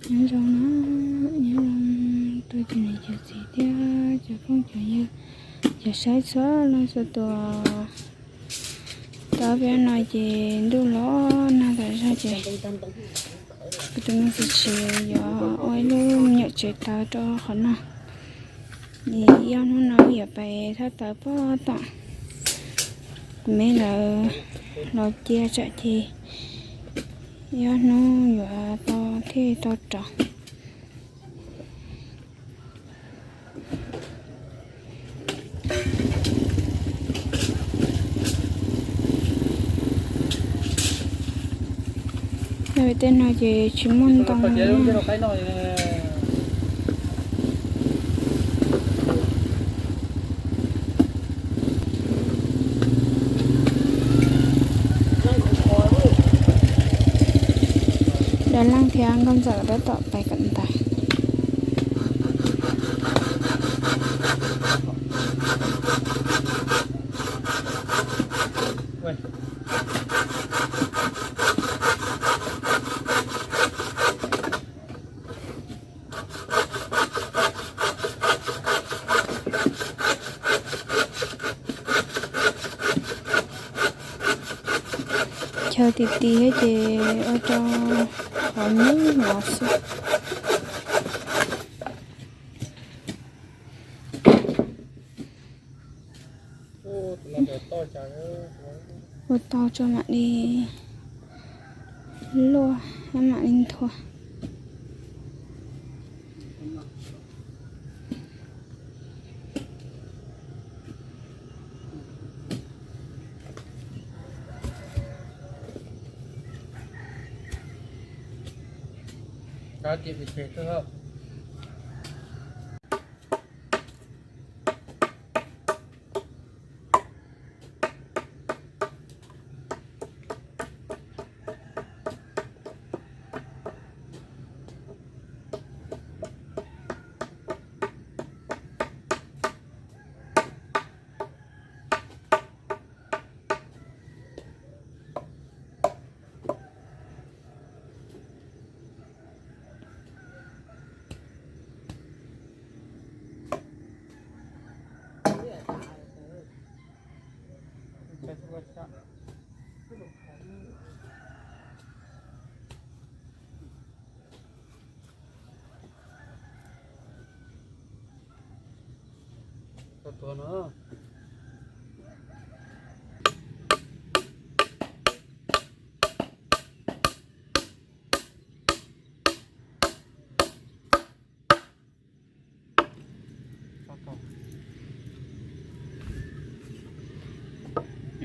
Nyob zoo na, nyob zoo rau cov niam cov txiv thiab cov phooj cov ywg, cov saib txhua leej txhua tus. Tau peb no ces ntuj los nag tas zog ces kuv tus me txiv tsis yuav ua ib lub me nyuam tsev taws rau qhov no. Es ob hnub no wb yuav pais thaj taws pog tom kuv me lawv los cia tsam ces ob hnub yuav tau thiaj tau rov. Tej no ces tsis muaj ntoo li. Dab Leej thiab Nkauj Ntxawm tab tom pais kawm ntawv. Chaw ti ti thiab ces ua rau qhov nyuaj los xwb. Ua tau tso mam li luaj, mam li nthua.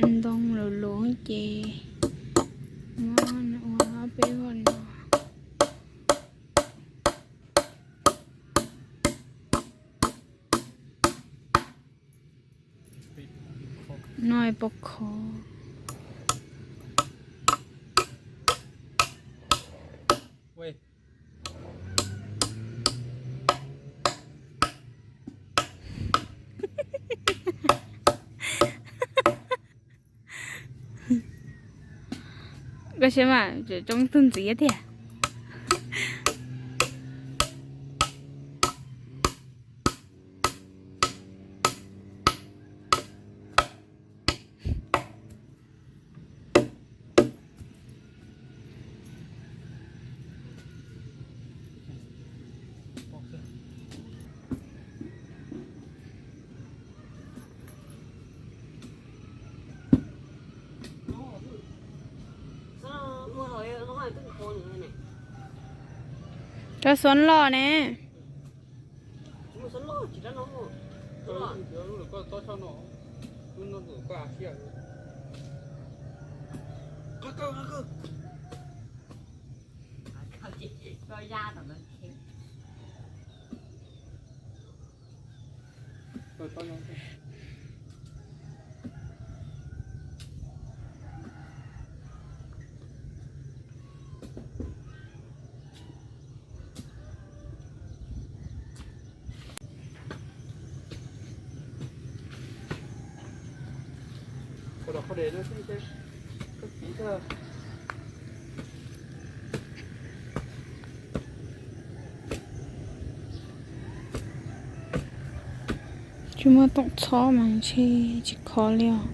Ntoo luv luv ces muab ua ob peb voj no. No es pos khov. Koj saib mas, tsoo tug ntxiv thiab. Rab xob loj ne. Muaj toom txhob mas ntshe tsis khov li os.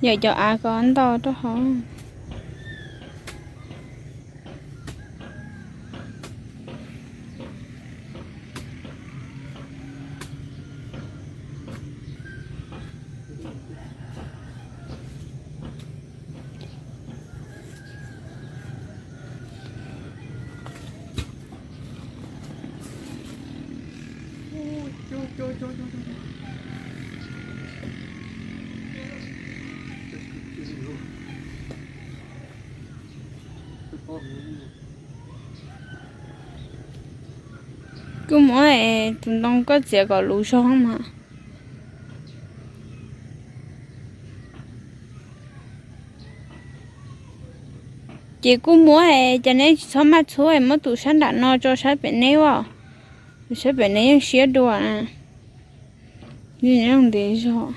Yawm cov av kom ntau rau hauv. Kuv muab tus ntoo koj txiav kom luv zog mas. Ces kuv muab, cas neb tsis txhob maj txhub, muab tus sab nram no tso sab pem neb os. Tus sab pem neb yeej siab dua na. Ntev zog.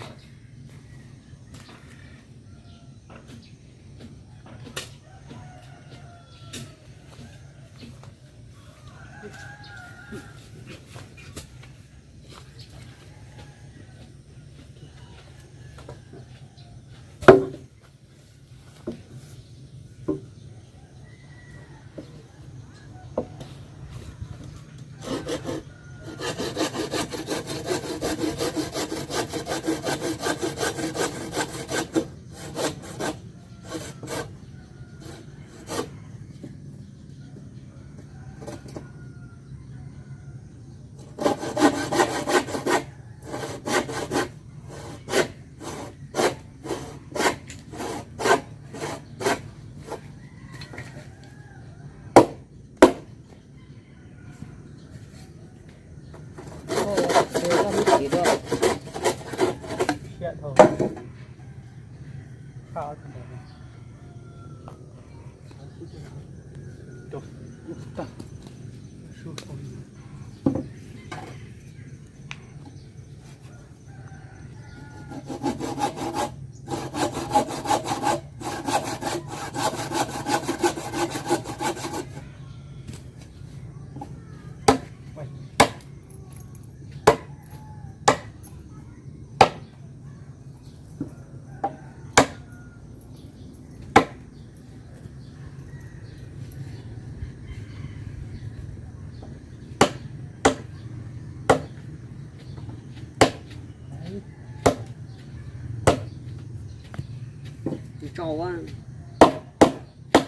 Tsis tsaus,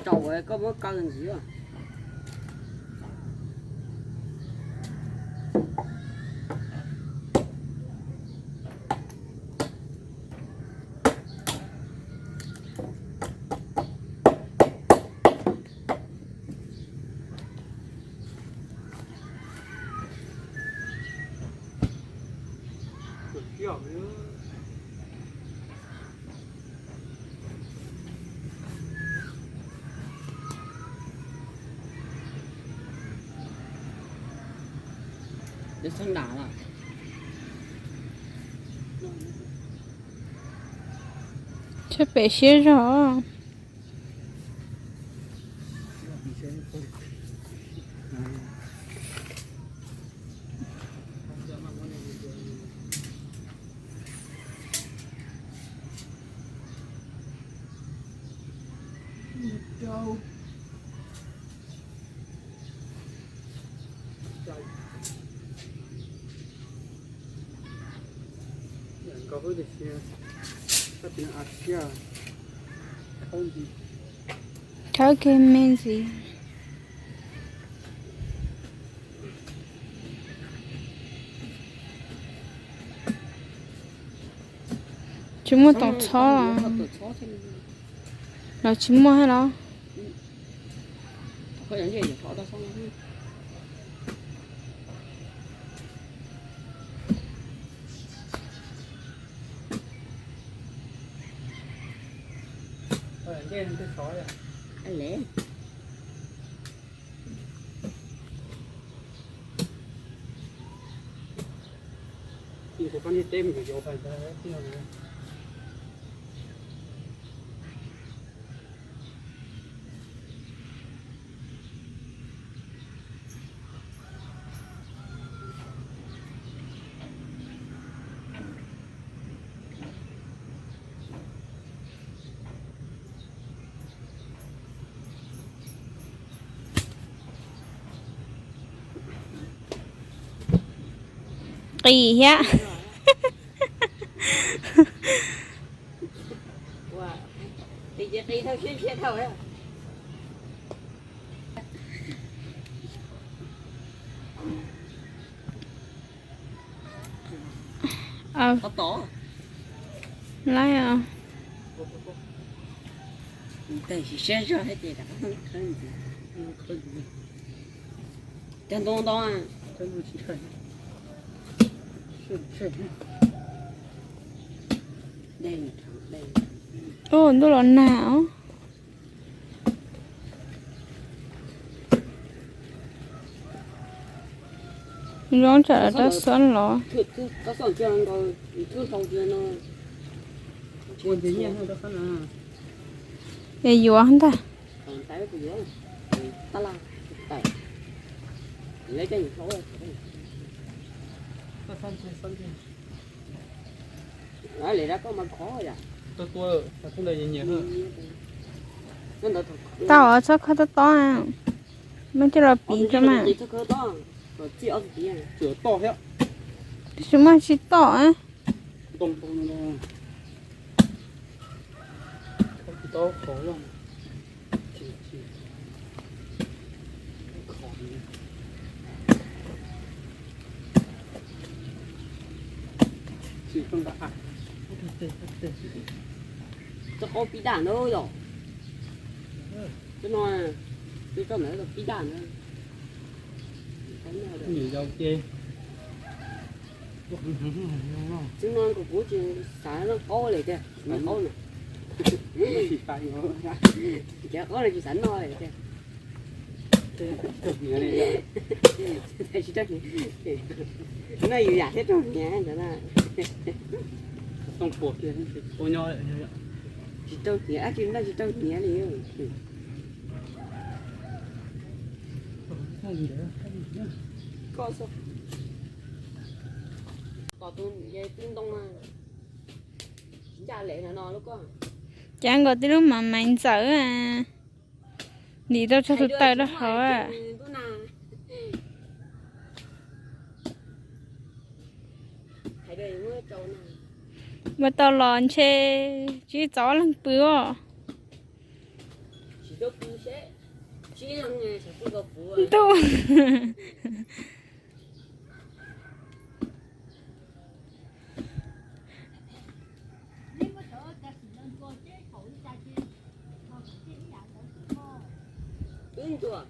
tsaus koj muab kaw ntxiv. Tshaib pem siab zog. Khawb kiag me ntxiv. Tsis muaj toom txhob los tsis muaj thiab los? qis thiab. Laib os. Ub, ntuj los nag os. Zoo tsam rab xob los. Es yuav ntag. Tau, txhob kho tob tob, muab coj los piv rau mas. Tab sis muaj tsis tom. Txoj qaub pib daj ntawd yom. Txoj no, txoj no pib daj ntawd. Txoj no kuv tsis xav noj qaub li tiag, noj qaub na. Cov qaub no tsis xav noj li tiag. Noj yus yam thiab raug hniav ntawd na. Tsis raug hniav, tsis noj tsis raug hniav li. Cav nkaus tib lub maiv maiv ntxawm, ntim tau tso tus taws rau hauv. Ua tau los ntshe tsis txaus leej pw os. Ntuj.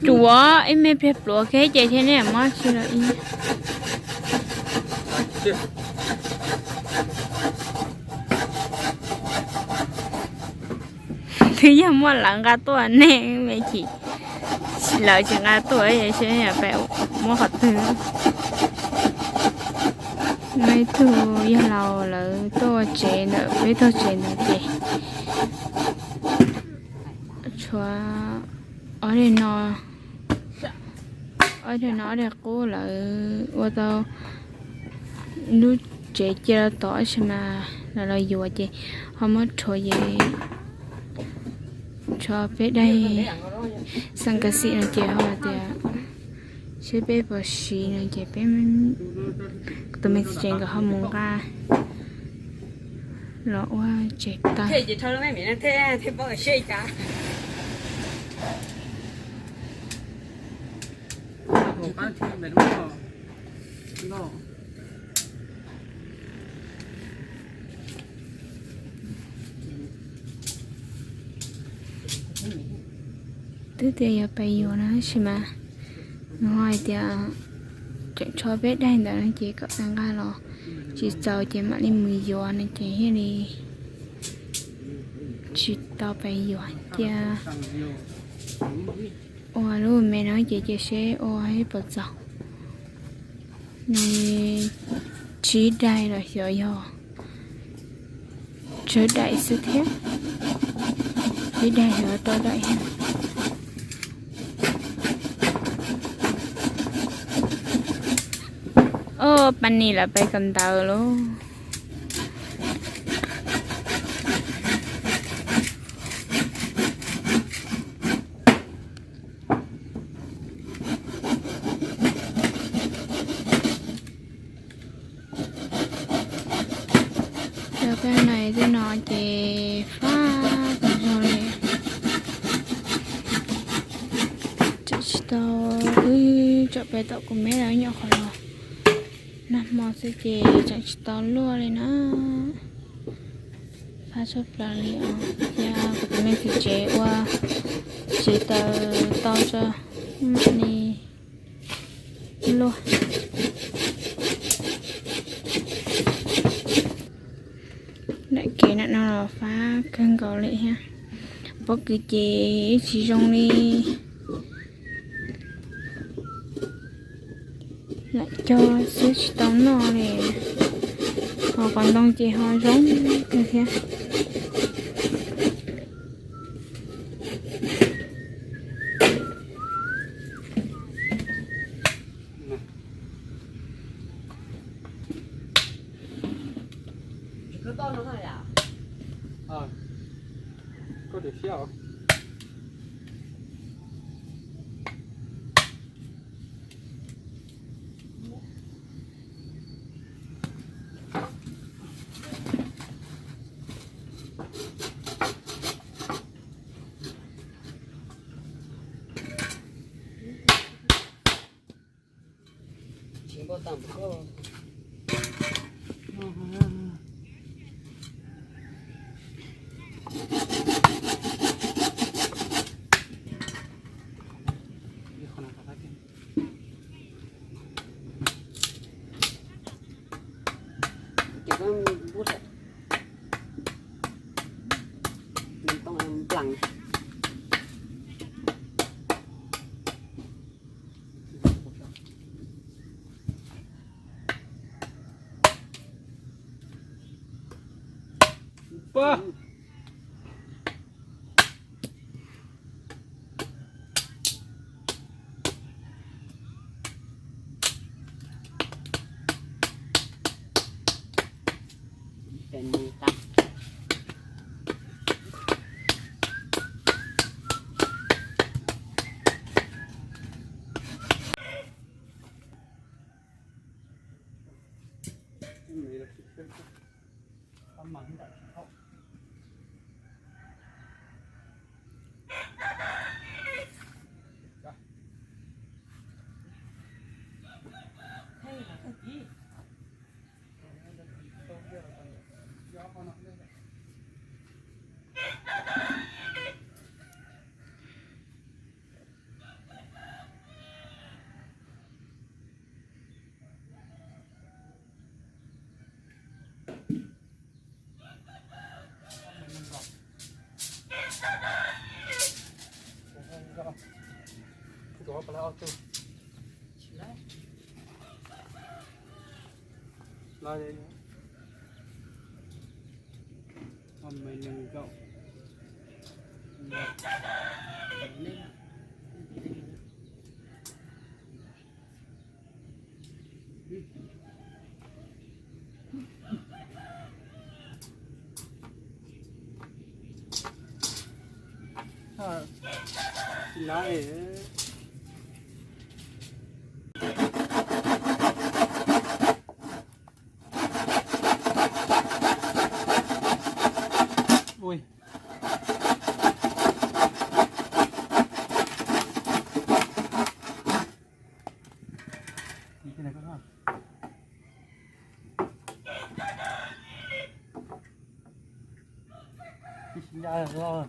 Tsuav ib me pliag pluav kiag ces thiaj li muab tsis los ib. Twb yog muaj lawv nqa tuaj ne, me chim, lawv tsis nqa tuaj, peb muab qhov twg. Muaj ib tug yawg laus lawv tuaj ua tsev ntawm peb tug tsev ntawd ces tshuav ob daim no, ob daim no ob daim qub lawv ua tau lub tsev cia rau tod tab sis mas lawv los yuav ces ho muab rhuav ces tshuav peb daim xees kas xim no ces ho tias seb peb puas siv no ces peb, tus me txiv tsev nkawd ho mus nqa. Los ua tsev taws. Twb tias yuav pais yuav na tab sis mas nws ho hais tias tseem tsho peb daig ntawd no ces kom pais nqa los, tsis txaus ces mam li mus yuav no ces thiaj li tsis tau pais yuav cia. Ua lub me no ces cia seb ua ib puas txaus. Nws tsib daig los xyov yog tsawg daim xwb thiab. Tsib daig xyov rau daim thiab. Ob, Pab Nis lawv pais kawm ntawv lauj. Cov kab nais tej no ces fab tas zog li. Tseem tsis tau, wb tseem pem tom kuv meb lawv nyob qhov los, nag hmo xwb ces tseem tsis tau luaj li na. Fab tshaj plaws li os. Cia kuv tus me txiv tsev ua tsev taws tau tso, mam li luaj. Daim kev nram no los fab kawg nkaus li thiab. Pob kws ces tsis zoo li. Lam cog xwb tsis tau noj li. Ho qos ntoo ces ho zoo kawg thiab. Muab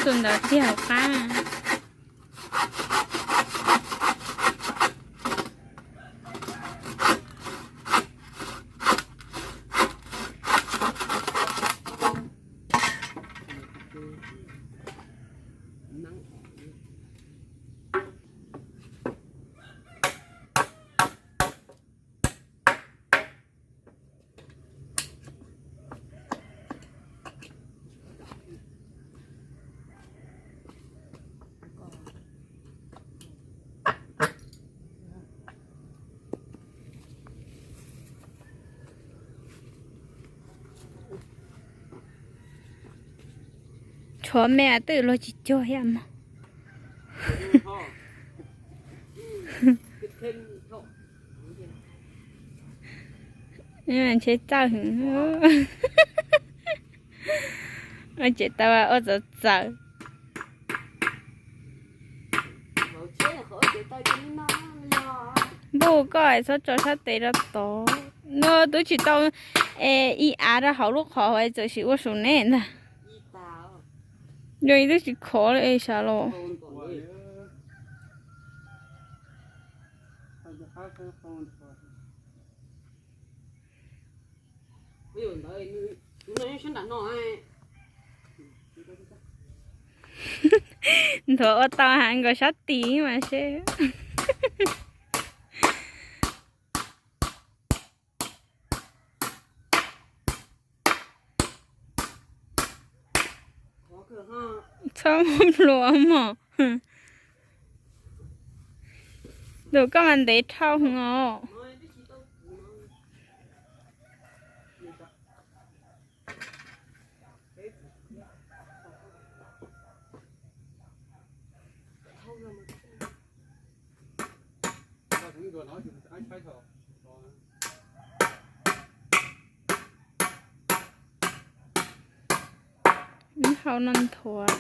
tus ntawd txiag hauv qab. Tshuav me twb luag tsis cuag thiab mog. Ntshe txawj heev. Ua tsev taw ua txawv txawv. Npawg koj txhob tso sab tes rau tod. No twb tsis tau ib av rau hauv lub qhov hauv, txawm sim ua saum neb ntag. Yog ib twb tsis khov li es sav los. Nthuav ua tau heev nkaus sab tid mas seb. Txhob muab nplua mog. Tus koj mas ntev dhau heev os. Hau no nthuav.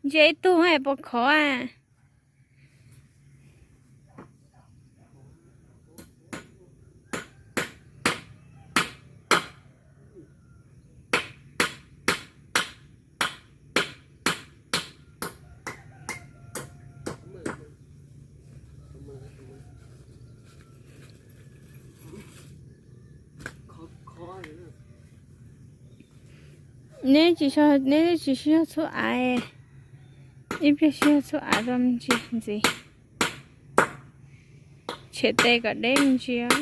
Ntsia ib tug puas khov a. Neb tsis, neb tsis sib yog txhub av, ib pliag sib yog txhub av rau me ntsis ntxiv. Tshem tes kom deb me ntsis.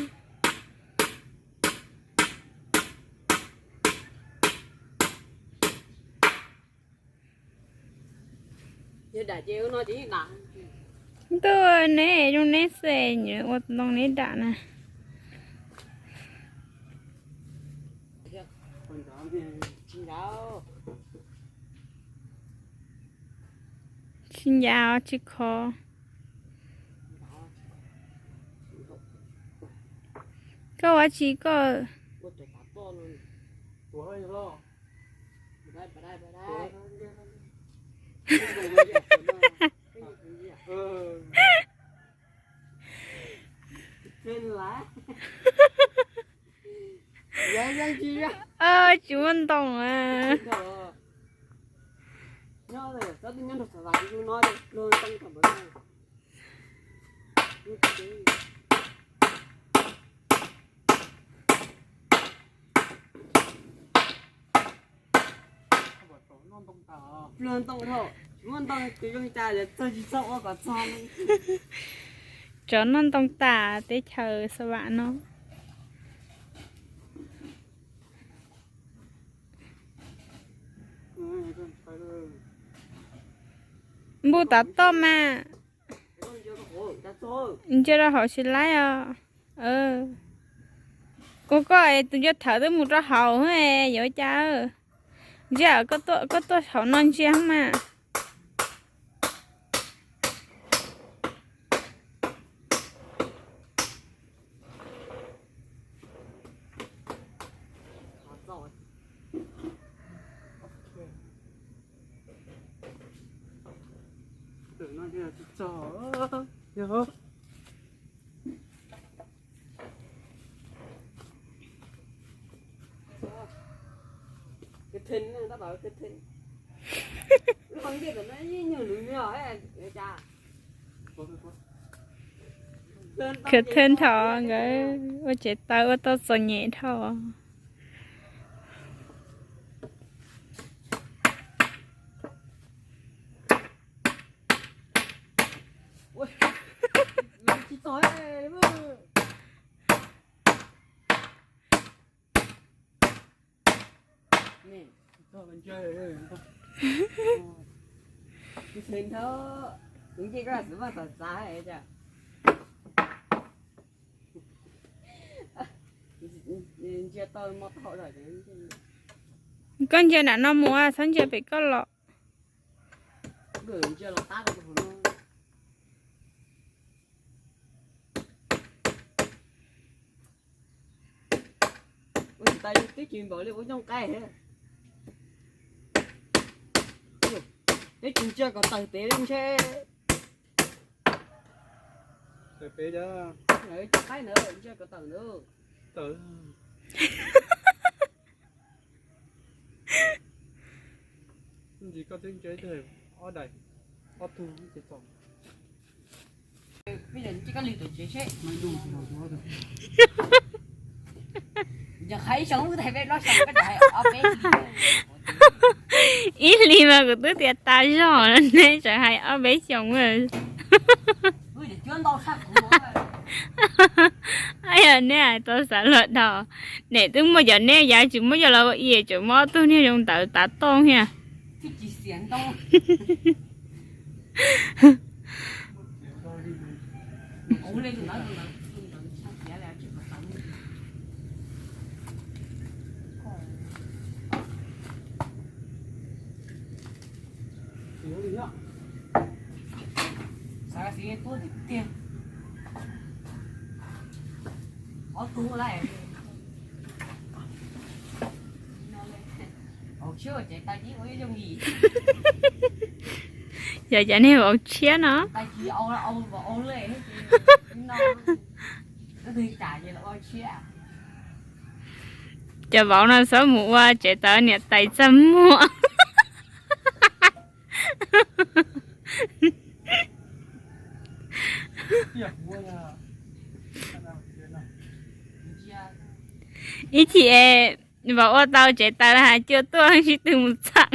Ntuj, neb zoo neb xwb, nyiam ua ntoo neb dam na. Tsis ncav os, tsis khov. Koj ua tsi koj? Tsis muaj ntoo a. Tsov noj ntoo tas teb chaws Xa Vam no. Npuj tav toj mas. Ntsia rau hauv tsis laib os. Ua koj es tus ntsia thawv twb mus rau hauv, yuav cas? Ntsia, koj tuaj hauv no ntsia mas. Khwv thwj thaum nkawd ua tsev taw ua tau txom nyem dhau. Koj ntsia nram no mus, txhob ntsia pem koj los. Ua tsis tau, twb tsis npaum li ua nyooj qaij. Twb tsis ntsia kom tawm pem li ntshe. Tawm pem, cov qaib ntawd ntsia kom tawm ntawd. Ntsis koj twb ntsia ob daim, ob tug ces txaus. Ib hlis mas kuv twb tias tas zog, neb tseem hais ob peb xyoos. Yog neb hais tau xav luag dhau, neb twb muaj cov neb yav tsis muab coj los ua i, tseem muab ob tug niag zoo ntawd tav toj thiab. Ob tug lawm. Yog cov niag vauv tshiab no. Cov vauv no txhob mus ua tsev taw niam tais txaj muag. Ib chim es vauv ua tau tsev taw hais cua tuaj sib tw mus txham.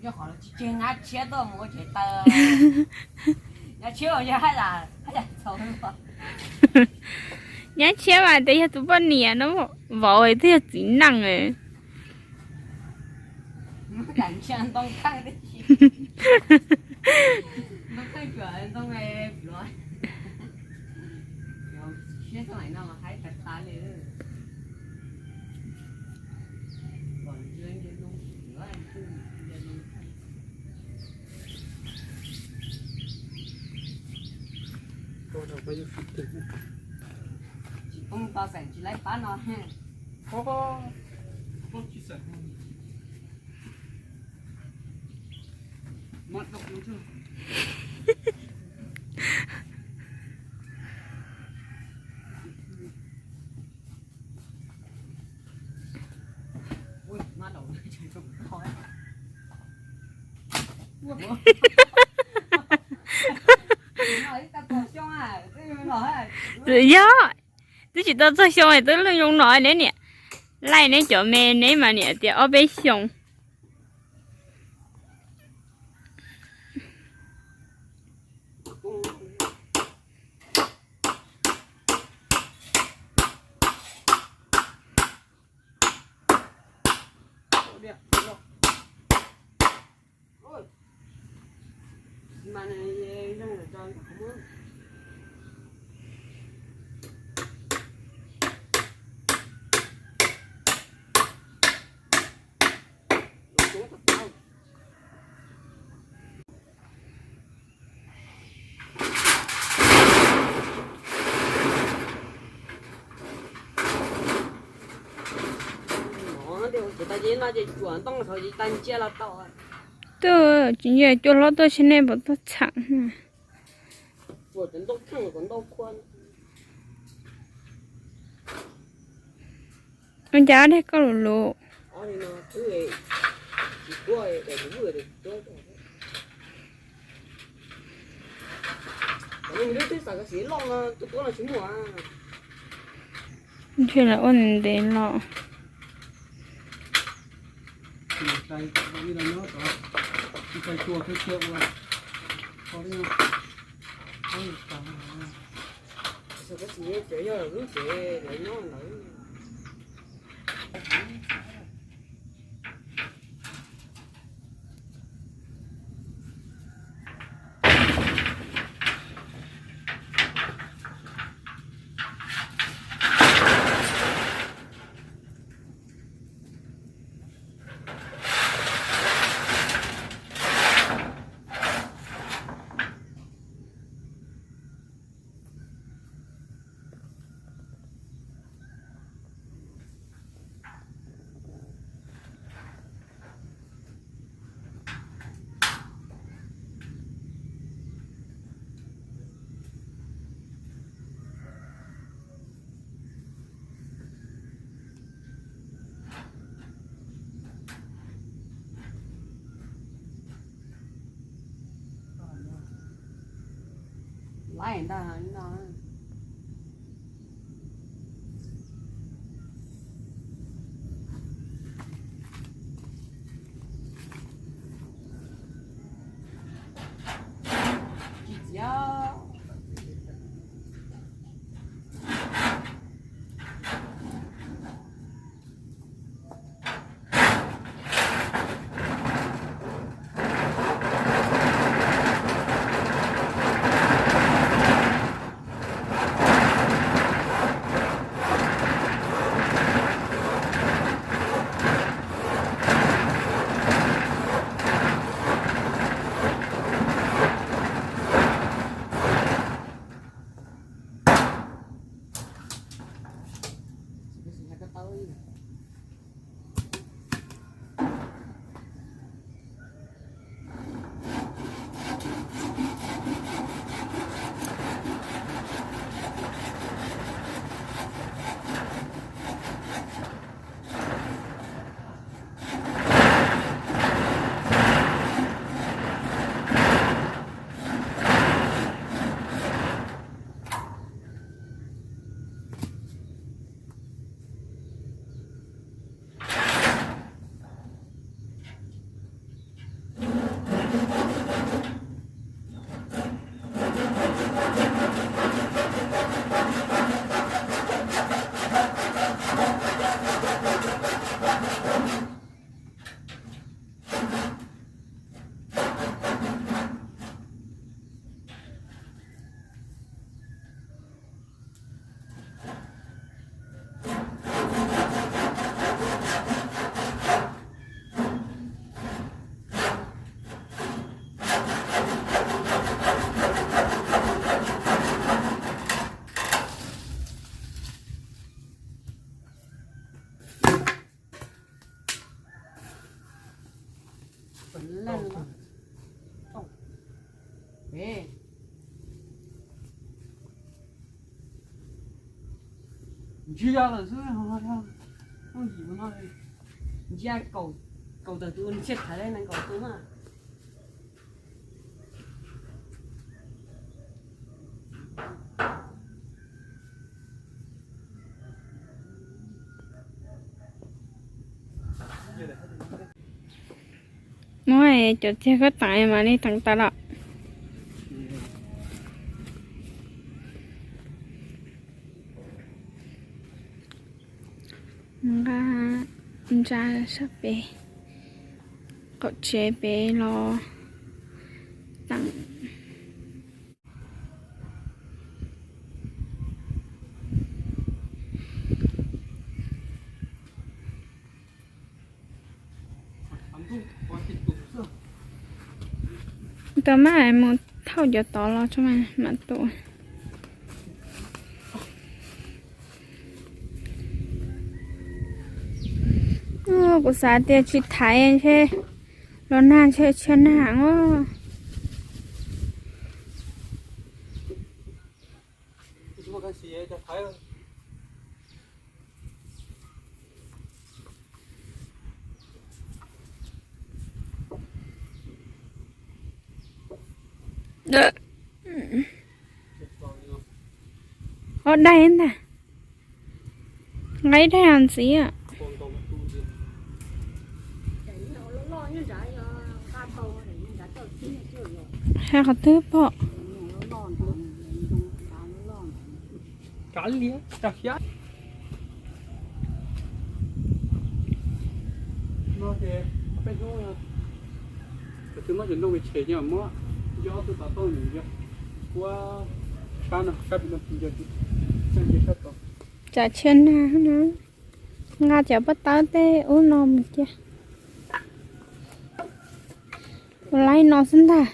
Yog qhov tsis tseg nyab tshiab tuaj mus ua tsev taw. Nyab tshiab ua yog haj yam txhaum. Nyab tshiab mas tias yog tus poj niam no, vauv twb yog txiv neej. Tsis poob tau xeem tsis laib pab no. Txawm yog twb tsis tau txog xyoo es twb zoo no neb niam. Laij neb cov me neb mas niam tias ob peb xyoos. Tsev taw Ces no ces cuam ntoo saud ces tag ntsia los tau. Twb tsis ntsia cua hlob tuaj seb nej puas tuaj txheem. Ua cas dej koj lus lus? Ntshe lawv ua ntev ntev los. Laib ntag no. Ntshe yog lawm xwb, ntshe kaum tawm tus ntshe thaiv nees nkaum tus na. Muab cov txiag koj teem mam li teem tas lawm. Nqa ntsa sab pem qaum tsev pem los teem. Tau maj mus thauj cov tod los tso mam tua. Kuv xav tias tsis thaiv ntshe los nag ntshe tshiab nag os. Ob daig ntag. Nqa ib daig ntxiv. Hais qhov twg pom? Tsam tshiab nag no, nqa cov pob tawb tej ub no mus cia. Ua laib no xwb ntag.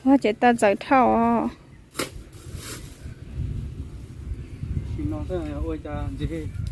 Ua tsev tas txawm dhau os. Sim no xwb ua cas ntxiv.